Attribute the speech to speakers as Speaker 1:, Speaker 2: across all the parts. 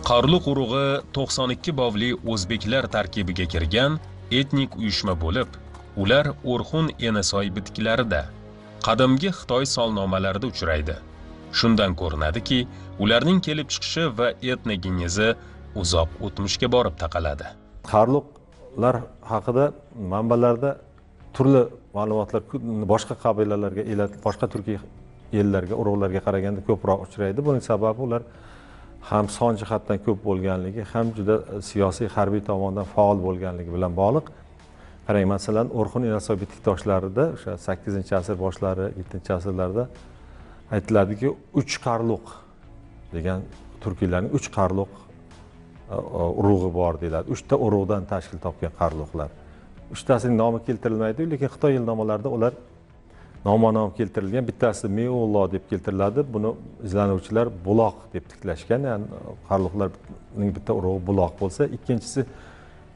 Speaker 1: Qarluq urug'i 92 bovli o'zbeklar tarkibiga kirgan etnik uyushma bo'lib, ular O'rxun Enasoy bitiklarida, qadimgi Xitoy solnomalarida uchraydi. Shundan ko'rinadiki, ularning kelib chiqishi va etnogenezi uzoq o'tmishga borib taqaladi.
Speaker 2: Qarluqlar haqida manbalarda turli ma'lumotlar boshqa qabilalarga, boshqa turkiy ellarga, urug'larga qaraganda ko'proq uchraydi. Buning sababi ular ham son jihatdan ko'p bo'lganligi, ham juda siyosiy, harbiy tomondan faol bo'lganligi bilan bog'liq. Qarang, masalan, O'rxun Enasoy bitik toshlarida o'sha 8-asr boshlari, 7-asrlarda aytiladiki, 3 qarluq degan turkiylarning 3 qarluq urug'i bor deyiladi. 3 ta urug'dan tashkil topgan qarluqlar. 3 tasining nomi keltirilmaydi, lekin Xitoy yilnomalarida ular nomma-nom keltirilgan. Bittasi Meullo deb keltiriladi. Buni izlanuvchilar buloq deb tiklashgan. Ya'ni qarluqlarning bitta urug'i buloq bo'lsa, ikkinchisi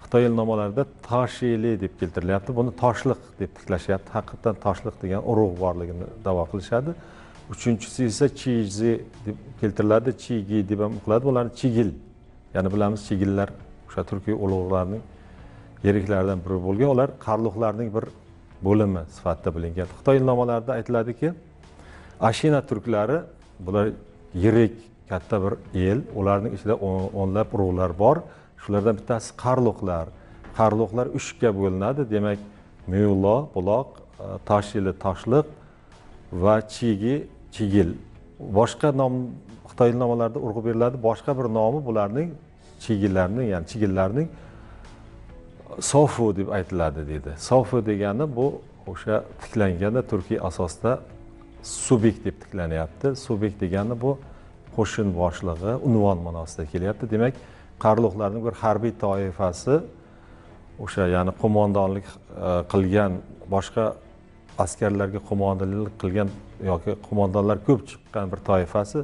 Speaker 2: Xitoy yilnomalarida Toshili deb keltirilyapti. Buni toshliq deb tiklashyapti. Haqiqatan toshliq degan urug' borligini da'vo qilishadi. Uchinchisi esa Chizi deb keltiriladi. Chigi deb ham o'qiladi. Bularni Chigil, ya'ni bilamiz Chigillar o'sha turkiy ulug'larning yeriklaridan biri bo'lgan. Ular qarluqlarning bir bo'limi sifatida bilingan. Xitoy yilnomalarida aytiladiki, Ashina turklari bular yirik katta bir el, ularning ichida o'nlab urug'lar bor. Shulardan bittasi qarluqlar. Qarluqlar 3 ga bo'linadi. Demak, Muyullo, buloq, Toshili, toshliq va Chigi, Chigil. Boshqa nom Xitoy yilnomalarida urg'u beriladi. Boshqa bir nomi bularning Chigillarning, ya'ni Chigillarning Sofu deb aytiladi deydi. Sofu degani bu o'sha tiklanganda turkiy asosda subek deb tiklanyapti. Subek degani bu qo'shin boshlig'i, unvon ma'nosida kelyapti. Demak, qarluqlarning bir harbiy toifasi o'sha, ya'ni qo'mondonlik qilgan, boshqa askarlarga qo'mondonlik qilgan yoki qo'mondonlar ko'p chiqqan bir toifasi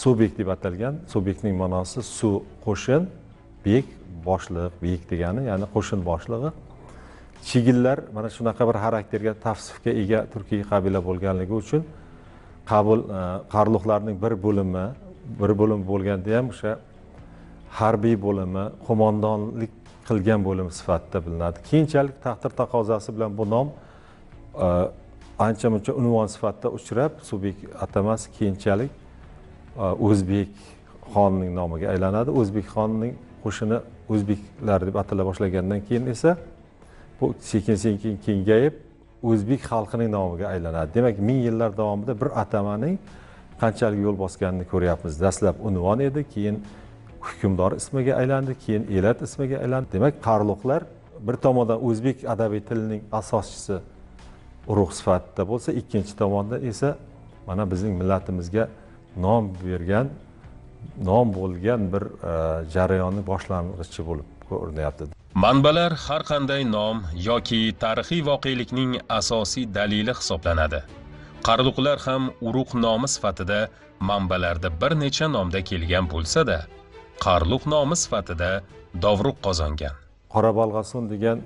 Speaker 2: subek deb atalgan. Subekning ma'nosi su qo'shin, bek boshliq, bek degani, ya'ni qo'shin boshlig'i. Chigillar mana shunaqa bir xarakterga, tavsifga ega turkiy qabila bo'lganligi uchun qarluqlarning bir bo'limi bo'lganda ham o'sha harbiy bo'limi, qo'mondonlik qilgan bo'limi sifatida bilinadi. Keyinchalik taqdir taqozosi bilan bu nom ancha muncha unvon sifatida uchrab, subek atamasi keyinchalik O'zbek xonning nomiga aylanadi. O'zbek xonning qo'shini o'zbeklar deb atala boshlagandan keyin esa bu sekin-sekin kengayib o'zbek xalqining nomiga aylanadi. Demak, ming yillar davomida bir atamaning qanchalik yo'l bosganini ko'ryapmiz. Dastlab unvon edi, keyin hukmdor ismiga aylandi, keyin elat ismiga aylandi. Demak, qarluqlar bir tomondan o'zbek adabiy tilining asoschisi urug' sifatida bo'lsa, ikkinchi tomondan esa mana bizning millatimizga nom bergan, nom bo'lgan bir jarayonni boshlang'ichi bo'lib ko'rinyapti.
Speaker 1: Manbalar har qanday nom yoki tarixiy voqelikning asosiy dalili hisoblanadi. Qarluqlar ham urug' nomi sifatida manbalarda bir necha nomda kelgan bo'lsa-da, qarluq nomi sifatida dovruq qozongan.
Speaker 2: Qorabalg'asun degan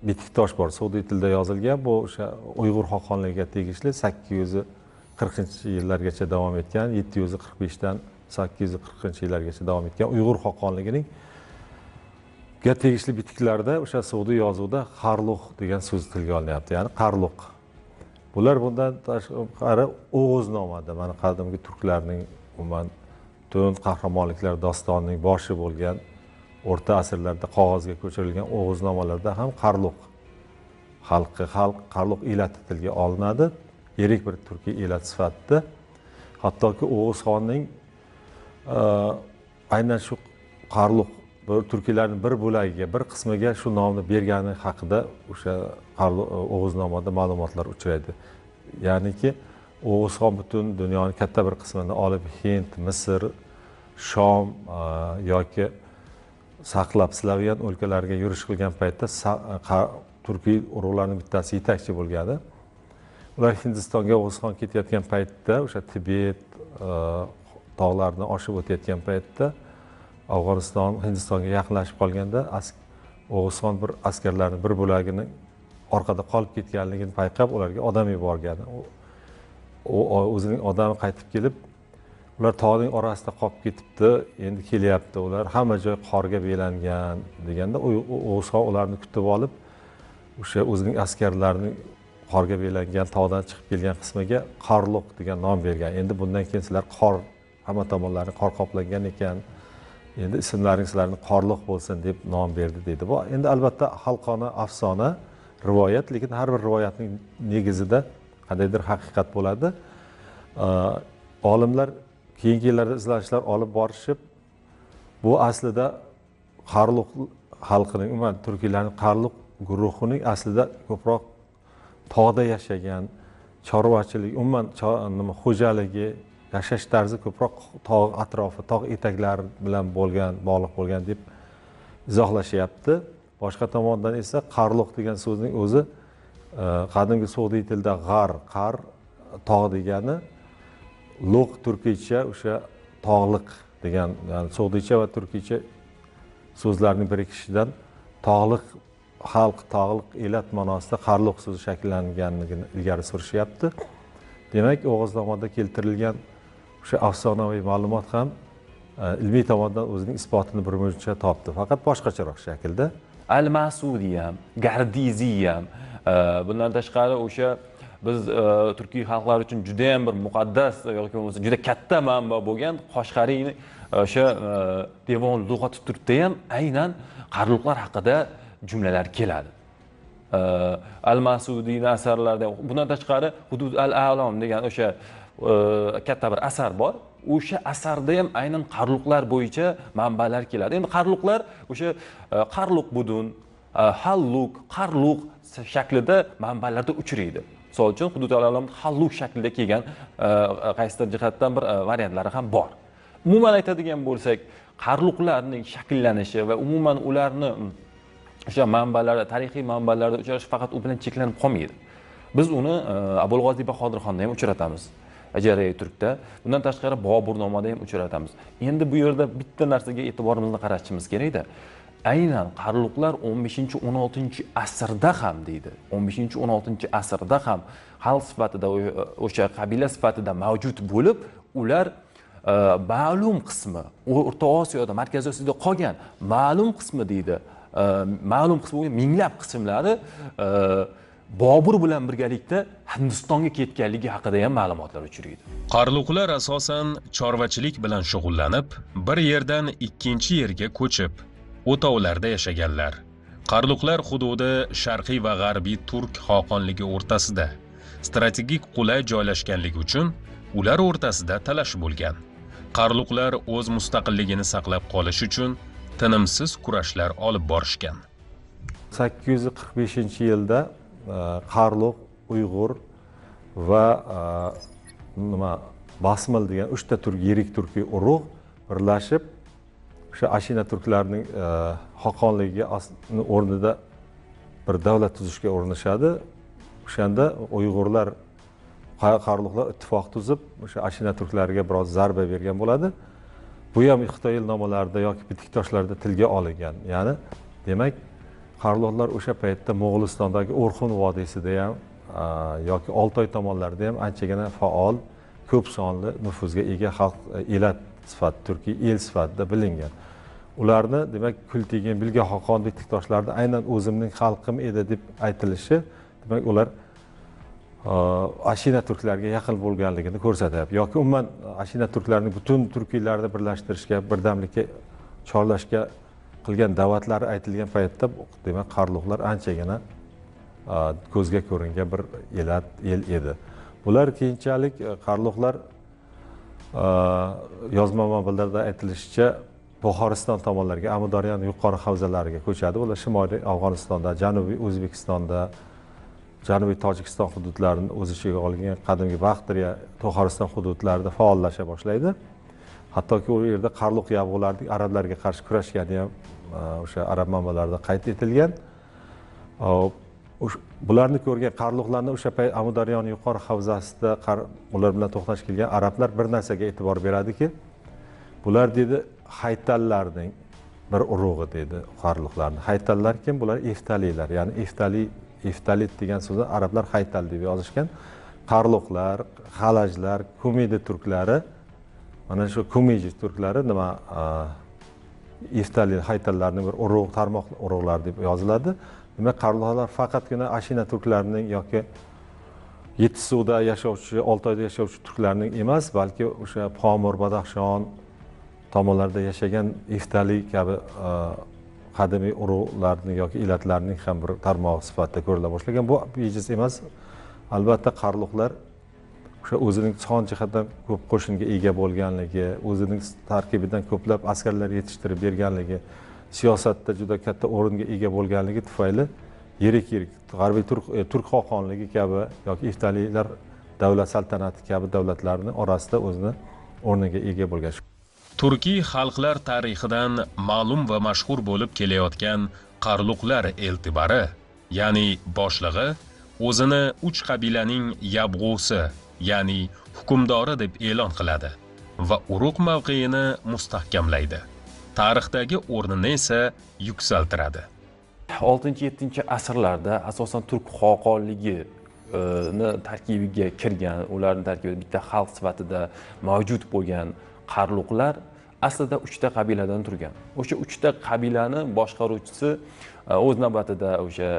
Speaker 2: bitik tosh bor, sog'diy tilda yozilgan. Bu o'sha Uyg'ur xoqonligiga tegishli 840-yillargacha davom etgan, 745 dan 840-yillargacha davom etgan Uyg'ur xoqonligining ga tegishli bitiklarda o'sha sog'diy yozuvda qarluq degan so'z tilga olinyapti, ya'ni qarluq. Bular bundan tashqari O'g'uznomada, mana qadimgi turklarning umuman tun qahramonliklar dostonining boshi bo'lgan o'rta asrlarda qog'ozga ko'chirilgan O'g'uznomalarda ham qarluq xalqi, qarluq elati tilga olinadi, yirik bir turkiy elat sifatida. Hattoki O'g'uzxonning aynan shu qarluq turkiylarning bir bo'lagiga, bir qismiga shu nomni bergani haqida o'sha O'g'uznomada ma'lumotlar uchraydi. Ya'niki O'g'uzxon butun dunyoning katta bir qismini olib, Hind, Misr, Shom yoki saqlab Slavyan o'lkalariga yurish qilgan paytda turkiy urug'larning bittasi yetakchi bo'lgani. Ular Hindistonga O'g'uzxon ketayotgan paytda, o'sha Tibet tog'larini oshib o'tayotgan paytda Afg'oniston Hindistonga yaqinlashib qolganda O'g'uzxon bir askarlarning bir bo'lagini orqada qolib ketganligini payqab, ularga odam yuborgan. U o'zining odami qaytib kelib, Ular tog'ning orasida qolib ketibdi, endi kelyapti ular, hamma joy qorga belangan deganda O'g'uzxon ularni kutib olib, o'sha o'zining askarlarining qorga belangan tog'dan chiqib kelgan qismiga Qarluq degan nom bergan. Endi bundan keyin sizlar qor, hamma tomonlari qor qoplangan ekan, endi ismlaring sizlarni Qorluq bo'lsin deb nom berdi deydi. Bu endi albatta xalqona afsona, rivoyat, lekin har bir rivoyatning negizida qandaydir haqiqat bo'ladi. Olimlar keyingi yillarda izlanishlar olib borishib, bu aslida Qarluq xalqining, umuman turkiylarning Qarluq guruhining aslida ko'proq tog'da yashagan, chorvachilik, umuman nima xo'jaligi, yashash tarzi ko'proq tog' atrofi, tog' etaklari bilan bo'lgan, bog'liq bo'lgan deb izohlashyapti. Boshqa tomondan esa Qarluq degan so'zning o'zi qadimgi so'g'diy tilda g'ar, qar, tog' degani, luq turkiycha o'sha tog'liq degan, ya'ni so'g'diycha va turkiycha so'zlarning birikishidan tog'liq xalq, tog'liq elat ma'nosida Qarluq so'zi shakllanganligini ilgari surishyapti. Demak, O'g'uznomada keltirilgan o'sha afsonaviy ma'lumot ham ilmiy tomondan o'zining isbotini birmuncha topdi, faqat boshqacharoq shaklda.
Speaker 3: Al-Masudiy ham, Gardiziy ham, bundan tashqari o'sha biz turkiy xalqlar uchun juda ham bir muqaddas yoki bo'lmasa juda katta manba bo'lgan Qoshqariyni o'sha Devon lug'ati turkda ham aynan qarluqlar haqida jumlalar keladi. Al-Masudiyning asarlarida, bundan tashqari Hudud al-A'lam degan o'sha katta bir asar bor. O'sha asarda ham aynan qarluqlar bo'yicha manbalar keladi. Endi qarluqlar o'sha qarluq budun, halluq, qarluq shaklida manbalarda uchraydi. Misol uchun Hudud al-A'lam halluq shaklida kelgan qaysidir jihatdan bir variantlari ham bor. Umuman aytadigan bo'lsak, qarluqlarning shakllanishi va umuman ularni o'sha manbalarda, tarixiy manbalarda uchrash faqat u bilan cheklanib qolmaydi. Biz uni Abulg'oziy Bahodirxonda ham uchratamiz. Ajarai Turkda, bundan tashqari Boburnomada ham uchratamiz. Endi bu yerda bitta narsaga e'tiborimizni qaratishimiz kerakda. Aynan qarluqlar 15-16 asrda ham deydi. 15-16 asrda ham xalq sifatida, o'sha qabila sifatida mavjud bo'lib, ular ma'lum qismi O'rta Osiyoda, Markaziy Osiyoda qolgan ma'lum qismi deydi. Ma'lum qismi minglab qismlari Bobur bilan birgalikda Hindistonga ketganligi haqida ham ma'lumotlar uchraydi.
Speaker 1: Qarluqlar asosan chorvachilik bilan shug'ullanib, bir yerdan ikkinchi yerga ko'chib, o'tovlarda yashaganlar. Qarluqlar hududi sharqiy va g'arbiy turk xoqonligi o'rtasida strategik qulay joylashganligi uchun ular o'rtasida talash bo'lgan. Qarluqlar o'z mustaqilligini saqlab qolish uchun tinimsiz kurashlar olib borishgan.
Speaker 2: 845-yilda Qarluq, Uyg'ur va nima Basmil degan 3 ta yirik turkiy urug' birlashib o'sha Ashina turklarining xoqonligi o'rnida bir davlat tuzishga urinishadi. O'shanda Uyg'urlar, Qarluqlar ittifoq tuzib, o'sha Ashina turklariga biroz zarba bergan bo'ladi. Bu ham Xitoy yilnomalarida yoki bitiktoshlarda tilga olingan. Ya'ni demak, Qarluqlar o'sha paytda Mo'g'ulistondagi O'rxun vodiysida ham yoki Oltoy tomonlarida ham anchagina faol, ko'p sonli nufuzga ega xalq, elat sifatida, turkiy el sifatida bilingan. Ularni demak Kultigin, Bilga Xoqon bitiktoshlarida aynan o'zimning xalqim edi deb aytilishi, demak ular Ashina turklariga yaqin bo'lganligini ko'rsatyapti. Yoki umuman Ashina turklarining butun turkiylarni birlashtirishga, birdamlikka chorlashga qilgan da'vatlari aytilgan paytda demak qarluqlar anchagina ko'zga ko'ringan bir elat, el edi. Bular keyinchalik qarluqlar yozma manbalarda aytilishicha Buxoriston tomonlariga, Amudaryoning yuqori havzalariga ko'chadi. Ular shimoliy Afg'onistonda, janubiy O'zbekistonda, janubiy Tojikiston hududlarini o'z ichiga olgan qadimgi Baxtriya, To'xariston hududlarida faollasha boshlaydi. Hattoki u yerda qarluq yabg'ularning arablarga qarshi kurashgani ham o'sha arab manbalarida qayd etilgan. Bularni ko'rgan qarluqlarni o'sha payt Amudaryoning yuqori havzasida ular bilan to'qnash kelgan arablar bir narsaga e'tibor beradiki, bular dedi haytallarning bir urug'i dedi qarluqlarni. Haytallar kim? Bular eftaliylar, ya'ni eftali, eftalit degan so'zni arablar haytal deb yozishgan. Qarluqlar, xalajlar, kumidi turklari Mana shu Kumiji turklari nima Eftali haytallarning bir urug' tarmoq urug'lari deb yoziladi. Demak, qarluqlar faqatgina Ashina turklarining yoki Yetisuvda yashovchi, Oltoyda yashovchi turklarning emas, balki o'sha Pomir, Badaxshon tomonlarda yashagan Eftali kabi qadimiy urug'larning yoki elatlarning ham bir tarmog'i sifatida ko'rila boshlagan. Bu bejiz emas. Albatta qarluqlar o'sha o'zining son jihatdan ko'p qo'shinga ega bo'lganligi, o'zining tarkibidan ko'plab askarlar yetishtirib berganligi, siyosatda juda katta o'ringa ega bo'lganligi tufayli yirik-yirik g'arbiy turk xoqonligi kabi yoki Eftalilar davlat saltanati kabi davlatlarning orasida o'zini o'rniga ega bo'lgan.
Speaker 1: Turkiy xalqlar tarixidan ma'lum va mashhur bo'lib kelayotgan qarluqlar eltibari, ya'ni boshlig'i o'zini 3 qabilaning yabg'usi, ya'ni hukmdori deb e'lon qiladi va urug' mavqeini mustahkamlaydi. Tarixdagi o'rnini esa yuksaltiradi.
Speaker 3: 6-7 asrlarda asosan turk xoqonligini tarkibiga kirgan, ularning tarkibida bitta xalq sifatida mavjud bo'lgan qarluqlar aslida 3 ta qabiladan turgan. O'sha 3 ta qabilani boshqaruvchisi o'z navbatida o'sha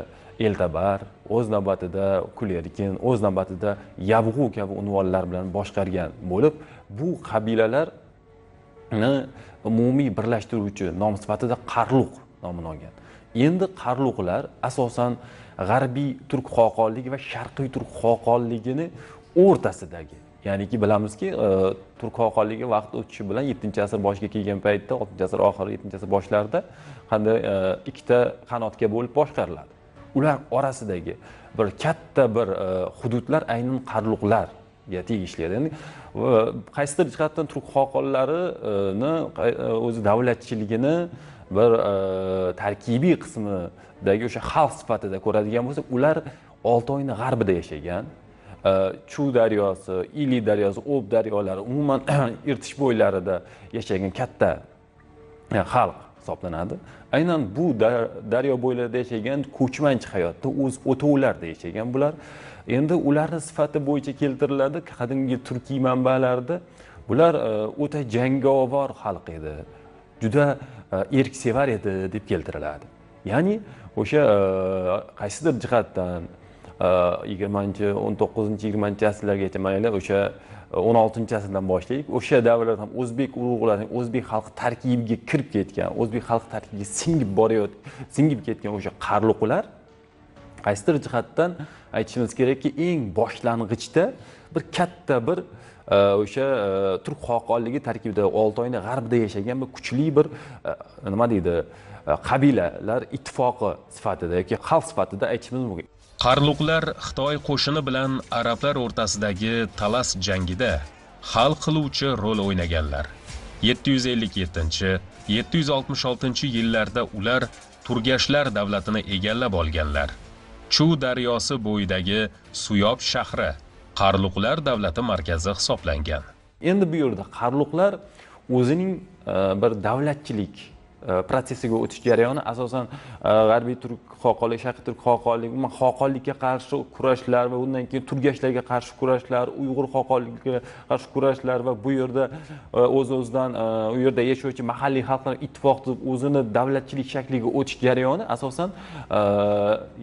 Speaker 3: Eltabar, o'z navbatida Kulerkin, o'z navbatida Yabg'u kabi unvonlar bilan boshqargan bo'lib, bu qabilalarni umumiy birlashtiruvchi nom sifatida Qarluq nomini olgan. Endi qarluqlar asosan g'arbiy turk xoqonligi va sharqiy turk xoqonligini o'rtasidagi, ya'niki bilamizki, turk xoqonligi vaqt o'tishi bilan 7-asr boshiga kelgan paytda, 6-asr oxiri, 7-asr boshlarida qanday ikkita qanotga bo'lib boshqariladi. Ular orasidagi bir katta bir hududlar aynan qarluqlarga tegishli edi. Endi qaysidir jihatdan turk xoqonlarini o'zi davlatchiligini bir tarkibiy qismidagi o'sha xalq sifatida ko'radigan bo'lsak, ular Oltoyni g'arbida yashagan, Chu daryosi, Ili daryosi, Ob daryolari, umuman Irtish bo'ylarida yashagan katta xalq hisoblanadi. Aynan bu daryo bo'ylarida yashagan ko'chmanchi hayotda, o'z o'tovlarda yashagan bular. Endi ularning sifati bo'yicha keltiriladi qadimgi turkiy manbalarda. Bular o'ta jangovar xalq edi, juda erksevar edi deb keltiriladi. Ya'ni o'sha qaysidir jihatdan 20-chi, 19-chi, 20-chi asrlargacha, mayli o'sha 16-asrdan boshlaylik, o'sha davrlarda ham o'zbek urug'larining o'zbek xalqi tarkibiga kirib ketgan, o'zbek xalqi tarkibiga singib borayotgan, singib ketgan o'sha qarluqlar qaysidir jihatdan aytishimiz kerakki, eng boshlang'ichda bir katta bir o'sha turk xoqonligi tarkibida Oltoyni g'arbida yashagan bir kuchli bir nima deydi, qabilalar ittifoqi sifatida yoki xalq sifatida aytishimiz mumkin.
Speaker 1: Qarluqlar Xitoy qo'shini bilan arablar o'rtasidagi Talas jangida hal qiluvchi rol o'ynaganlar. 757-766 yillarda ular Turgashlar davlatini egallab olganlar. Chu daryosi bo'yidagi Suyob shahri Qarluqlar davlati markazi hisoblangan.
Speaker 3: Endi bu yerda qarluqlar o'zining bir davlatchilik protsessiga o'tish jarayoni asosan g'arbiy turk xoqonlik, sharqiy turk xoqonlik, umuman xoqonlikka qarshi kurashlar va undan keyin turgashlarga qarshi kurashlar, Uyg'ur xoqonligiga qarshi kurashlar va bu yerda o'z-o'zidan u yerda yashovchi mahalliy xalqlar ittifoq tuzib o'zini davlatchilik shakliga o'tish jarayoni asosan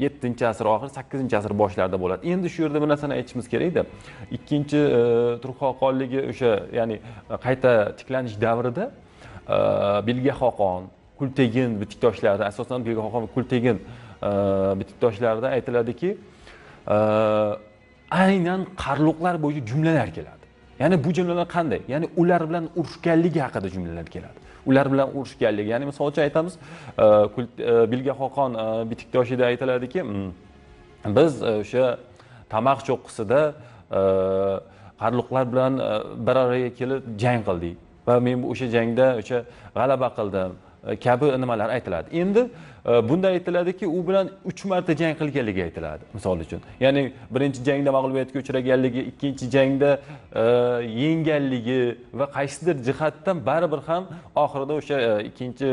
Speaker 3: 7-asr oxiri, 8-asr boshlarida bo'ladi. Endi shu yerda bir narsani aytishimiz kerakda. Ikkinchi turk xoqonligi o'sha, ya'ni qayta tiklanish davrida Bilga Xoqon, Kultegin bitiktoshlarida, asosan Bilga Xoqon va Kultegin bitiktoshlarida aytiladiki, aynan qarluqlar bo'yicha jumlalar keladi. Ya'ni bu jumlalar qanday? Ya'ni ular bilan urushganligi haqida jumlalar keladi. Ular bilan urushganligi, ya'ni misol uchun aytamiz, Bilga Xoqon bitiktoshida aytiladiki, biz o'sha Tamaq cho'qqisida qarluqlar bilan bir oraga kelib jang qildik va men o'sha jangda o'sha g'alaba qildim kabi nimalar aytiladi. Endi bunda aytiladiki, u bilan 3 marta jang qilganligi aytiladi, misol uchun. Ya'ni birinchi jangda mag'lubiyatga uchraganligi, ikkinchi jangda yengganligi va qaysidir jihatdan baribir ham oxirida o'sha ikkinchi,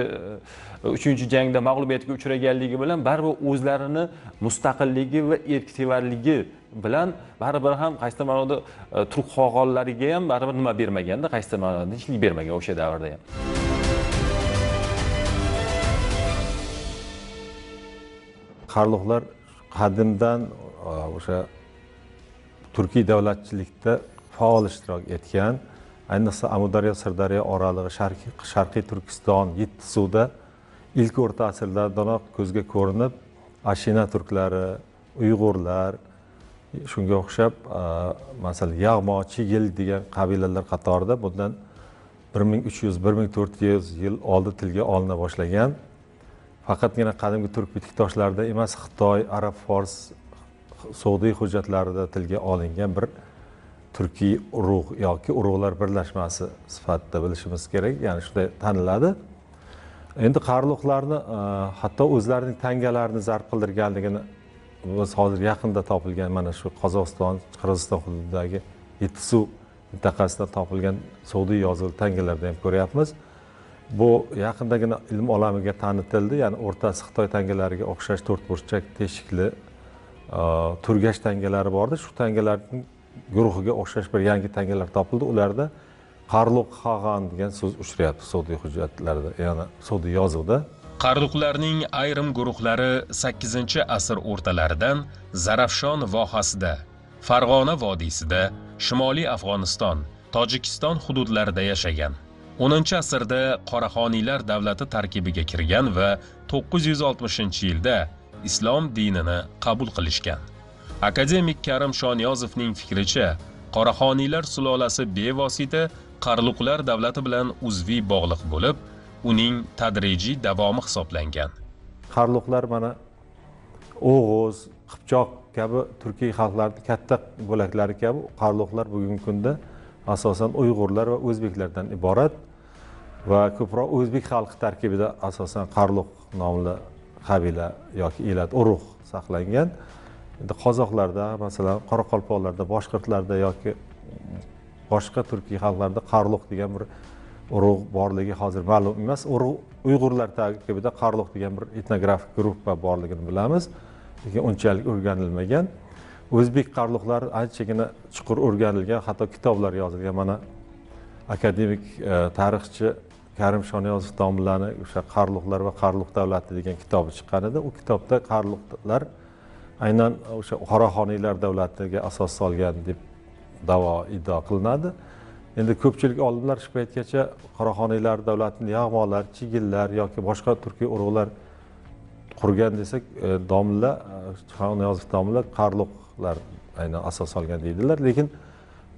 Speaker 3: uchinchi jangda mag'lubiyatga uchraganligi bilan baribir o'zlarini mustaqilligi va erksevarligi bilan baribir ham qaysidir ma'noda turk xoqonlariga ham baribir nima bermaganda, qaysidir ma'noda tinchlik bermagan o'sha davrda ham.
Speaker 2: Qarluqlar qadimdan o'sha turkiy davlatchilikda faol ishtirok etgan, ayniqsa Amudaryo, Sirdaryo oralig'i, Sharqiy Turkiston, Yetti-suvda ilk o'rta asrlardanoq ko'zga ko'rinib, Ashina turklari, Uyg'urlar, shunga o'xshab, masalan, Yag'mo, Chigil degan qabilalar qatorida bundan 1300-1400 yil oldin tilga olina boshlagan. Faqatgina qadimgi turk bitiktoshlarida emas, Xitoy, arab, fors, So'g'diy hujjatlarida tilga olingan bir turkiy urug' yoki urug'lar birlashmasi sifatida bilishimiz kerak, ya'ni shunday taniladi. Endi qarluqlarni hatto o'zlarining tangalarini zarb qildirganligini biz hozir yaqinda topilgan mana shu Qozog'iston, Qirg'iziston hududidagi Yettisuv mintaqasida topilgan So'g'diy yozuvli tangalarda ham ko'ryapmiz. Bu yaqindagina ilm olamiga tanitildi, ya'ni o'rtasi Xitoy tangalariga o'xshash to'rtburchak teshikli turgash tangalari bordi. Shu tangalarning guruhiga o'xshash bir yangi tangalar topildi. Ularda Qarluq Xag'an degan so'z uchrayapti So'g'diy hujjatlarida, ya'ni So'g'diy yozuvda.
Speaker 1: Qarluqlarning ayrim guruhlari 8-asr o'rtalaridan Zarafshon vohasida, Farg'ona vodiysida, Shimoliy Afg'oniston, Tojikiston hududlarida yashagan. 10-asrda Qoraxoniylar davlati tarkibiga kirgan va 960-yilda islom dinini qabul qilishgan. Akademik Karim Shoniyozovning fikricha, Qoraxoniylar sulolasi bevosita Qarluqlar davlati bilan uzviy bog'liq bo'lib, uning tadrijiy davomi hisoblangan.
Speaker 2: Qarluqlar mana O'g'uz, Qipchoq kabi turkiy xalqlarning katta bo'laklari kabi qarluqlar bugungi kunda asosan Uyg'urlar va o'zbeklardan iborat va ko'proq o'zbek xalqi tarkibida asosan qarluq nomli qabila yoki elat urug' saqlangan. Endi qozoqlarda, masalan, qoraqalpoqlarda, boshqirdlarda yoki boshqa turkiy xalqlarda qarluq degan bir urug' borligi hozir ma'lum emas. Urug' Uyg'urlar tarkibida qarluq degan bir etnografik guruh borligini bilamiz, lekin unchalik o'rganilmagan. O'zbek qarluqlari anchagina chuqur o'rganilgan, hatto kitoblar yozilgan. Mana akademik tarixchi Karim Shoniyozov domlani o'sha Qarluqlar va Qarluq davlati degan kitobi chiqqan edi. U kitobda qarluqlar aynan o'sha Qoraxoniylar davlatiga asos solgan deb da'vo iddao qilinadi. Endi ko'pchilik olimlar shu paytgacha Qoraxoniylar davlatini yag'molar, chigillar yoki boshqa turkiy urug'lar qurgan desak, domla Shoniyozov domla qarluqlar aynan asos solgan deydilar. Lekin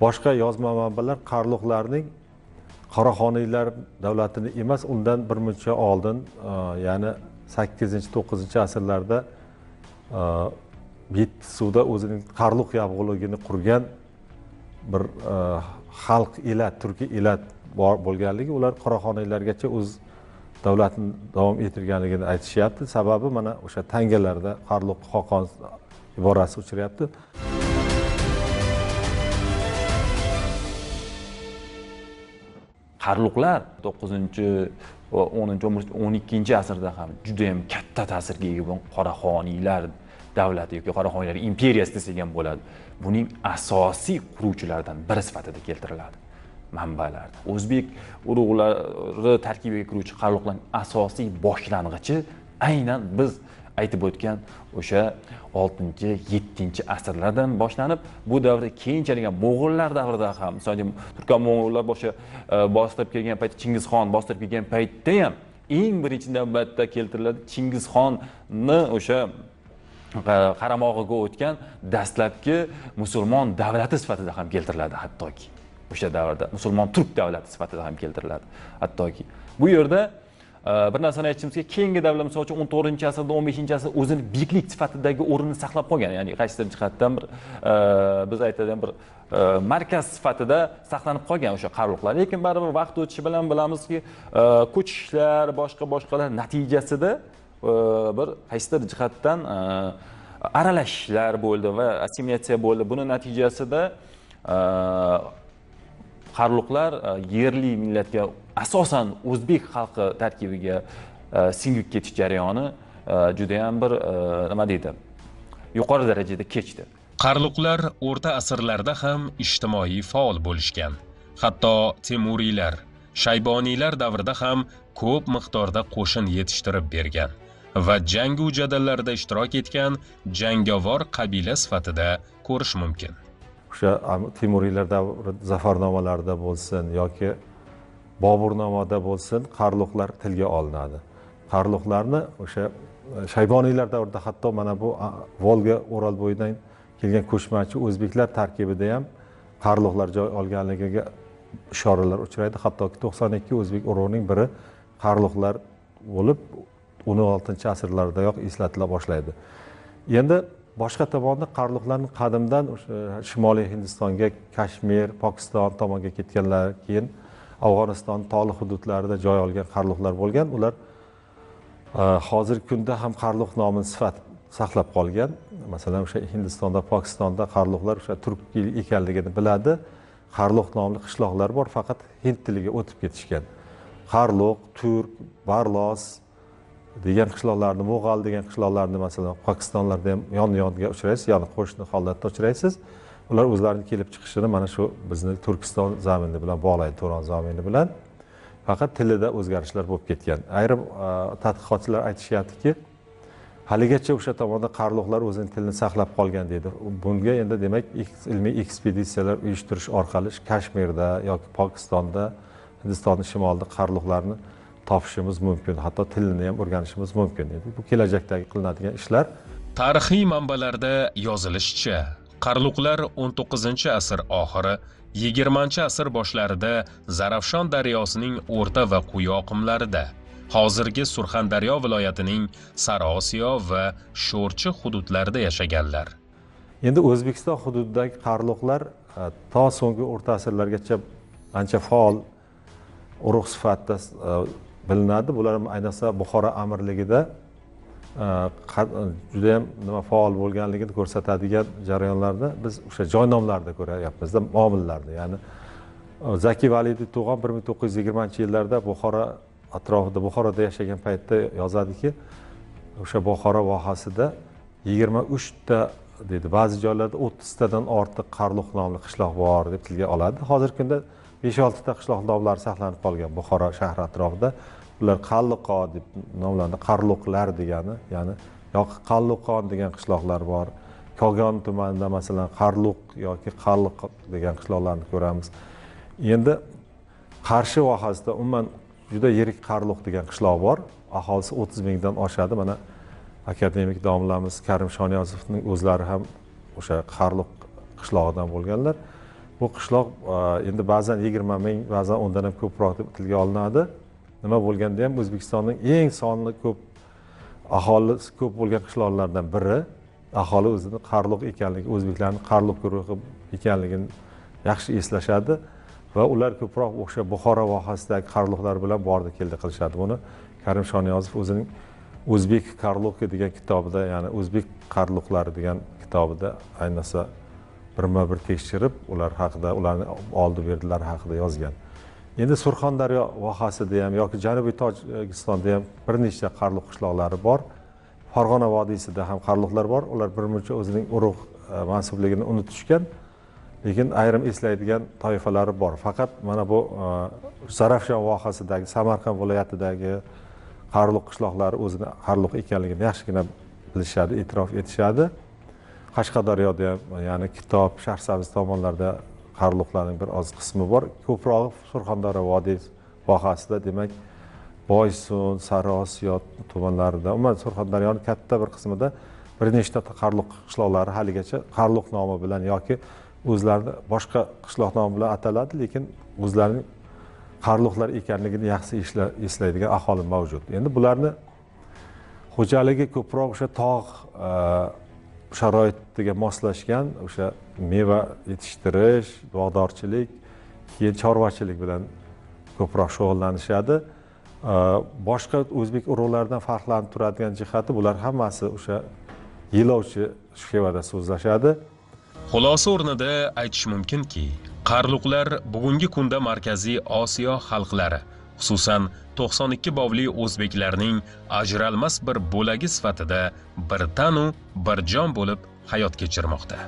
Speaker 2: boshqa yozma manbalar qarluqlarning Qoraxoniylar davlatini emas, undan bir muncha oldin, ya'ni 8-9 asrlarda Yetti-suvda o'zining qarluq yabg'uligini qurgan bir xalq elat, turkiy elat bor bo'lganligi, ular Qoraxoniylargacha o'z davlatini davom ettirganligini aytishyapti. Sababi mana o'sha tangalarda Qarluq Xoqon iborasi uchrayapti.
Speaker 3: Qarluqlar 9-chi va 10-chi, 12 asrda ham juda ham katta ta'sirga ega bo'lgan Qoraxoniylar davlati yoki Qoraxoniylar imperiyasi desak ham bo'ladi. Buning asosiy quruvchilaridan biri sifatida keltiriladi manbalarda. O'zbek urug'lari tarkibiga kiruvchi qarluqlarning asosiy boshlang'ichi aynan biz aytib o'tgan o'sha 6-7 asrlardan boshlanib, bu davrda keyinchalik ham mo'g'ullar davrida ham, masalan, turkman mo'g'ullar bostirib kelgan paytda, Chingizxon bostirib kelgan paytda ham eng birinchi navbatda keltiriladi Chingizxonni o'sha qaramog'iga o'tgan dastlabki musulmon davlati sifatida ham keltiriladi, hattoki o'sha davrda musulmon turk davlati sifatida ham keltiriladi. Hattoki bu yerda Bir narsani aytishimiz kerak, keyingi davrlar, misol uchun 14-asrda, 15-asrda o'zini biyiklik sifatidagi o'rnini saqlab qolgan, ya'ni qaysidir jihatdan bir biz aytadigan bir markaz sifatida saqlanib qolgan o'sha qarluqlar. Lekin baribir vaqt o'tishi bilan bilamizki, ko'chishlar, boshqa-boshqalar natijasida bir qaysidir jihatdan aralashishlar bo'ldi va assimilyatsiya bo'ldi. Buni natijasida qarluqlar yerli millatga, asosan o'zbek xalqi tarkibiga singib ketish jarayoni juda ham bir nima deydi, yuqori darajada kechdi.
Speaker 1: Qarluqlar o'rta asrlarda ham ijtimoiy faol bo'lishgan. Hatto Temuriylar, Shayboniylar davrida ham ko'p miqdorda qo'shin yetishtirib bergan va jangu jadallarda ishtirok etgan jangovar qabila sifatida ko'rish mumkin.
Speaker 2: O'sha Temuriylar davri zafarnomalarida bo'lsin yoki Boburnomada bo'lsin, qarluqlar tilga olinadi. Qarluqlarni o'sha Shayboniylar davrida hatto mana bu Volga O'ral bo'yidan kelgan ko'chmanchi o'zbeklar tarkibida ham qarluqlar joy olganligiga ishoralar uchraydi. Hattoki 92 o'zbek urug'ining biri qarluqlar bo'lib 16-asrlardayoq eslatila boshlaydi. Endi boshqa tomonda qarluqlarning qadimdan o'sha Shimoliy Hindistonga, Kashmir, Pokiston tomonga ketganlar, keyin Afg'oniston tog'li hududlarida joy olgan qarluqlar bo'lgan. Ular hozirgi kunda ham qarluq nomini sifat saqlab qolgan. Masalan, o'sha Hindistonda, Pokistonda qarluqlar o'sha turk ekanligini biladi. Qarluq nomli qishloqlar bor, faqat hind tiliga o'tib ketishgan. Qarluq, turk, barlos degan qishloqlarni, mo'g'al degan qishloqlarni masalan Pokistonlarda ham yon-yonga uchraysiz, ya'ni qo'shni holatda uchraysiz. Ular o'zlarining kelib chiqishini mana shu bizni Turkiston zamini bilan bog'laydi, Turon zamini bilan. Faqat tilida o'zgarishlar bo'lib ketgan. Ayrim tadqiqotchilar aytishyaptiki, haligacha o'sha tomonda qarluqlar o'zining tilini saqlab qolgan deydi. Bunga endi demak ilmiy ekspeditsiyalar uyushtirish orqali Kashmirda yoki Pokistonda, Hindistonning shimolida qarluqlarni topishimiz mumkin, hatto tilini ham o'rganishimiz mumkin. Bu kelajakdagi qilinadigan ishlar.
Speaker 1: Tarixiy manbalarda yozilishicha, qarluqlar 19-asr oxiri, 20-asr boshlarida Zarafshon daryosining o'rta va quyi oqimlarida, hozirgi Surxondaryo viloyatining Sariosiyo va Sho'rchi hududlarida yashaganlar.
Speaker 2: Endi O'zbekiston hududidagi qarluqlar to so'nggi o'rta asrlargacha ancha faol urug' sifatida bilinadi. Bular ayniqsa Buxoro amirligida juda ham nima faol bo'lganligini ko'rsatadigan jarayonlarni biz o'sha joy nomlarida ko'ryapmizda, omillarni. Ya'ni Zaki Validiy tug'an 1920-yillarda Buxoro atrofida, Buxoroda yashagan paytda yozadiki, o'sha Buxoro vohasida 23 ta deydi, ba'zi joylarda 30 tadan ortiq qarluq nomli qishloq bor deb tilga oladi. Hozirgi kunda 5-6 ta qishloq nomlari saqlanib qolgan Buxoro shahri atrofida. Ular Qalliqo deb nomlanadi, qarluqlar degani, ya'ni yoki Qalluqon degan qishloqlar bor. Kogon tumanida masalan Qarluq yoki Qalliq degan qishloqlarni ko'ramiz. Endi Qarshi vohasida umuman juda yirik Qarluq degan qishloq bor. Aholisi 30 mingdan oshadi. Mana akademik domlamiz Karim Shoniyozovning o'zlari ham o'sha Qarluq qishlog'idan bo'lganlar. Bu qishloq endi ba'zan 20 ming, ba'zan undan ham ko'proq deb tilga olinadi. Nima bo'lganda ham O'zbekistonning eng sonli ko'p aholisi ko'p bo'lgan qishloqlardan biri. Aholi o'zini qarluq ekanligi, o'zbeklarning qarluq guruhi ekanligini yaxshi eslashadi va ular ko'proq o'sha Buxoro vohasidagi qarluqlar bilan bordi keldi qilishadi. Buni Karim Shoniyozov o'zining O'zbek qarluqi degan kitobida, ya'ni O'zbek qarluqlari degan kitobida ayniqsa birma-bir tekshirib, ular haqida, ularni oldi berdilari haqida yozgan. Endi Surxondaryo vohasida ham yoki Janubiy Tojikistonda ham bir nechta qarluq qishloqlari bor. Farg'ona vodiysida ham qarluqlar bor. Ular birmuncha o'zining urug' mansubligini unutishgan, lekin ayrim eslaydigan toifalari bor. Faqat mana bu Zarafshon vohasidagi, Samarqand viloyatidagi qarluq qishloqlari o'zini qarluq ekanligini yaxshigina bilishadi, e'tirof etishadi. Qashqadaryoda ham, ya'ni Kitob, Shahrisabz tomonlarda qarluqlarning bir oz qismi bor. Ko'prog'i Surxondaryo vodiy vohasida, demak Boysun, Sariosiyo tumanlarida, umuman Surxondaryoning katta bir qismida bir nechta qarluq qishloqlari haligacha qarluq nomi bilan yoki o'zlarini boshqa qishloq nomi bilan ataladi, lekin o'zlarining qarluqlar ekanligini yaxshi eslaydigan aholi mavjud. Endi bularni xo'jaligi ko'proq o'sha tog' sharoitiga moslashgan, o'sha meva yetishtirish, bog'dorchilik, keyin chorvachilik bilan ko'proq shug'ullanishadi. Boshqa o'zbek urug'laridan farqlanib turadigan jihati, bular hammasi o'sha yelovchi shevada so'zlashadi.
Speaker 1: Xulosa o'rnida aytish mumkinki, qarluqlar bugungi kunda Markaziy Osiyo xalqlari, xususan 92 bovli o'zbeklarning ajralmas bir bo'lagi sifatida bir tanu bir jon bo'lib hayot kechirmoqda.